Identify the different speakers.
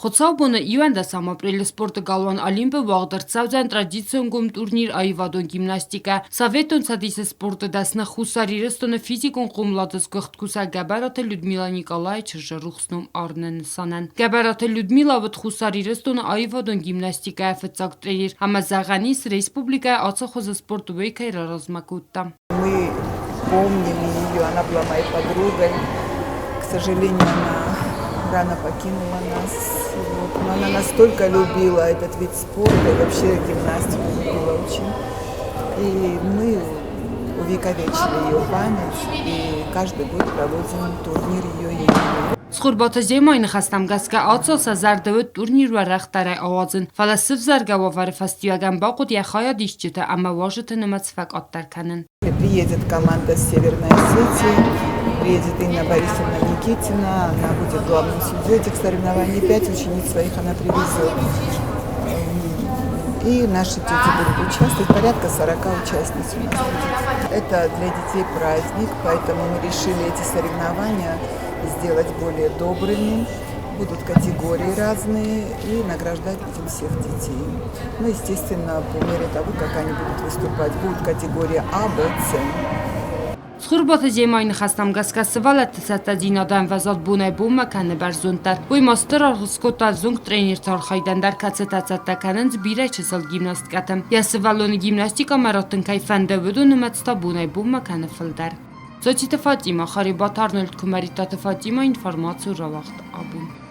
Speaker 1: Хуыцаубоны иуӕндӕсӕм апрелы спорты галуан Олимп-ы уагъд ӕрцӕудзӕн традицион гом турнир аивадон гимнастикӕ. Советон Цӕдисы спорты дӕсны Хуссар Ирыстоны физикон хъомылады сгуыхт кусӕг Гӕбӕраты Людмила Николайы чызджы рухс ном арыны нысанӕн. Гӕбӕраты Людмила уыд Хуссар Ирыстоны аивадон гимнастикӕйы фыццаг тренер ӕмӕ зӕгъӕн ис, республикӕйы ацы хуызы спорт уый кӕй раразмӕ кодта.
Speaker 2: Мы помним ее, она была моей подругой. К сожалению, она рано покинула нас. Вот. Но она настолько любила этот вид спорта и вообще гимнастику любила очень. И мы увековечили ее память и каждый год проводим турнир ее имени.
Speaker 1: Цхуырбаты Земайы ныхӕстӕм гӕсгӕ Ацо сӕ зӕрды уыд турнир уӕрӕхдӕрӕй ауадзын, фӕлӕ сывзаргӕ уавӕры фӕстиуӕгӕн бахъуыд йӕ хайадисджыты ӕмӕ уазджыты нымӕц фӕкъаддӕр кӕнын.
Speaker 2: Приедет команда с Северной Осетии, приедет Инна Борисовна Никитина, она будет главным судьей этих соревнований, пять учениц своих она привезет. И наши дети будут участвовать, порядка 40 участниц у нас будет. Это для детей праздник, поэтому мы решили эти соревнования сделать более добрыми. Будут категории разные и награждать будем всех детей. Ну, естественно, по мере того, как они будут выступать, будут категории А, Б, С.
Speaker 1: Цхуырбаты Земайы ныхӕстӕм гӕсгӕ сывӕллӕтты цӕттӕдзинады ӕмвӕзад бонӕй-бонмӕ кӕны бӕрзонддӕр. Уый ма стыр аргъ скодта ӕвзонг тренерты архайдӕн дӕр, кӕцытӕ цӕттӕ кӕнынц бирӕ чысыл гимнасткӕты. Йӕ сывӕллоны гимнастикӕмӕ раттын кӕй фӕнды, уыдон нымӕц та бонӕй-бонмӕ кӕны фылдӕр. Цоциты Фатимӕ, Харебаты Арнольд, Куымӕридтаты Фатимӕ информаци рауагъд абон.